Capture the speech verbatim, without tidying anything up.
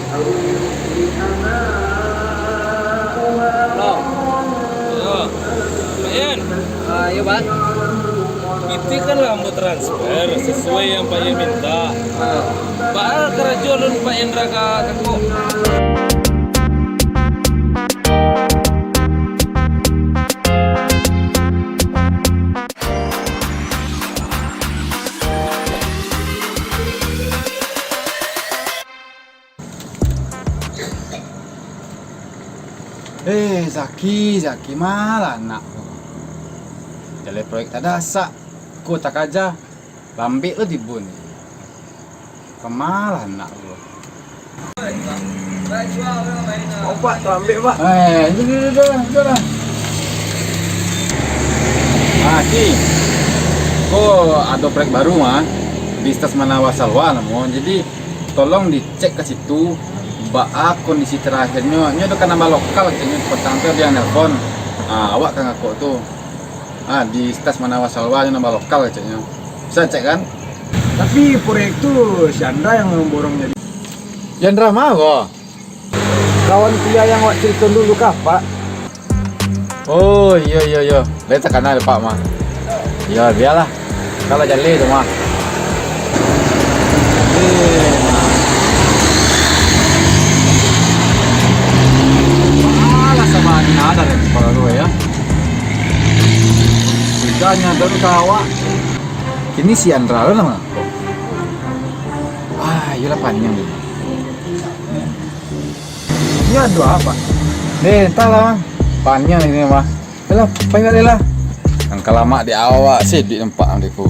Halo. Yo. Pak Yan. Ah, yo, Pak. Iko kan lah ambo transfer sasuai yang Pak Yan minta. Ah. Baa karajo alun Pak Yan raga ka ko? Eh, Zaki, Zaki, ma lah anak ko. Jaleh proyek tadasak, ko takaja, lambek lo tibo ni. Ka ma lah anak ko. Opak, lambek, Pak. Eh, itu, itu, itu, itu lah. Ah, Ki. Ko ado proyek baru mah di Stas Manawa Salwa namo. Jadi, tolong dicek ka situ, baa kondisi terakhirnyo. Nyo tu kan nambah lokal, keceknyo, petang tu ado yang nelpon. Ah, awak ka ngakok tu. Ah, di Stas Manawa Salwa nyo nambah lokal, keceknyo. Bisa cek kan? Tapi proyek tu si Andra yang borong jadi. Si Andra ma ko? Kawan kuliah yang awak cerito dulu kah, Pak? Oh, iyo, iyo, iyo. Lai takana dek Pak mah. Iyo, bialah. Kalau jaleh tu mah. Eh, nah. Alah, sabana dari kepala gue, ya. Tiga nyadar ka awak. Kini si Andra lo namo? Ah, iyolah, paniang dulu. Ini ado apo? Eh, antahlah, Bang. Paniang ini mah. Yalah, pai baliak lah. Angka lamak di awak, sidik nampak Bang Deku.